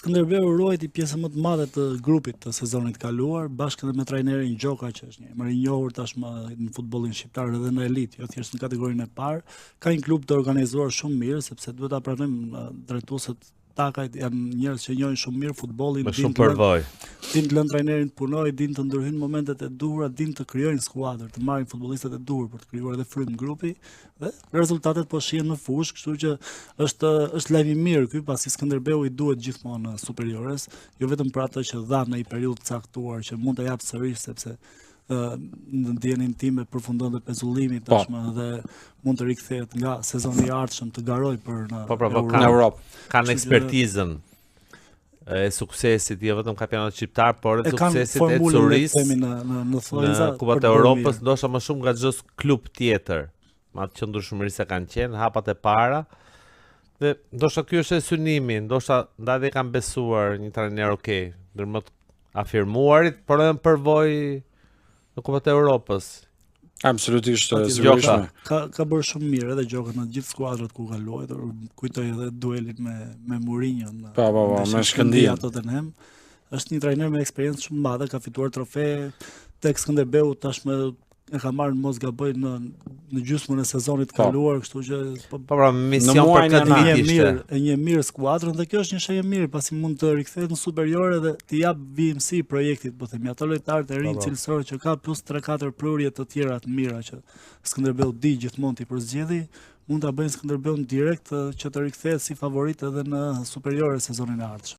Skënderbeu ruajti pjesën më të madhe të grupit të sezonit të kaluar, bashkë edhe me trajnerin Gjoka që është një emër i njohur tashmë në futbollin shqiptar edhe në elitë, jo thjesht në kategorinë e parë. Ka një klub të organizuar shumë mirë sepse duhet ta pranojmë drejtuesit Takajt janë njerëz që njohin shumë mirë futbollin, me shumë përvojë. Dinë të lënë trajnerin të punojë, dinë të ndërhyjnë në momentet e duhura, dinë të krijojnë skuadër, të marrin futbollistët e duhur për të krijuar edhe frymë grupi dhe rezultatet po shihen në fushë, kështu që është është lajm i mirë ky pasi Skënderbeu i duhet gjithmonë superiores, jo vetëm për atë që dha në një periudhë të caktuar që mund ta japë sërish sepse në dijeninë time përfundon dhe pezullimi po. tashmë dhe mund të rikthehet nga sezoni i ardhshëm të garojë për në po, pra, po, kanë Europë. Kanë ekspertizën e suksesit jo vetëm kampionatit shqiptar, por edhe suksesit e ecurisë në në në thonjëza në Kupat e Europës, ndoshta më shumë nga çdo klub tjetër. Me atë qëndrueshmëri sa kanë qenë hapat e para. Dhe ndoshta ky është synimi, ndoshta ndaj dhe kanë besuar një trajner okay, ndër më të afirmuarit, por edhe në përvojë në Kupat e Europës. Absolutisht, sigurisht. Ka, ka ka bërë shumë mirë edhe Gjoka në gjithë skuadrat ku ka luajtur. Kujtoj edhe duelin me me Mourinho në Po, po, po, me Shkëndijën Tottenham. Është një trajner me eksperiencë shumë të madhe, ka fituar trofe tek Skënderbeu tashmë e ka marrë mos gaboj në në gjysmën e sezonit të po. kaluar, kështu që po po pra mision për këtë vit ishte. Mirë, e njeh mirë skuadrën dhe kjo është një shenjë e mirë pasi mund të rikthehet në superiore dhe t'i jap vijimësi projektit, po themi ato lojtarë të rinj po, po. cilësorë që ka plus 3-4 prurje të tjera të mira që Skënderbeu di gjithmonë t'i përzgjedhi, mund ta bëjnë Skënderbeun direkt që të rikthehet si favorit edhe në superiore sezonin e ardhshëm.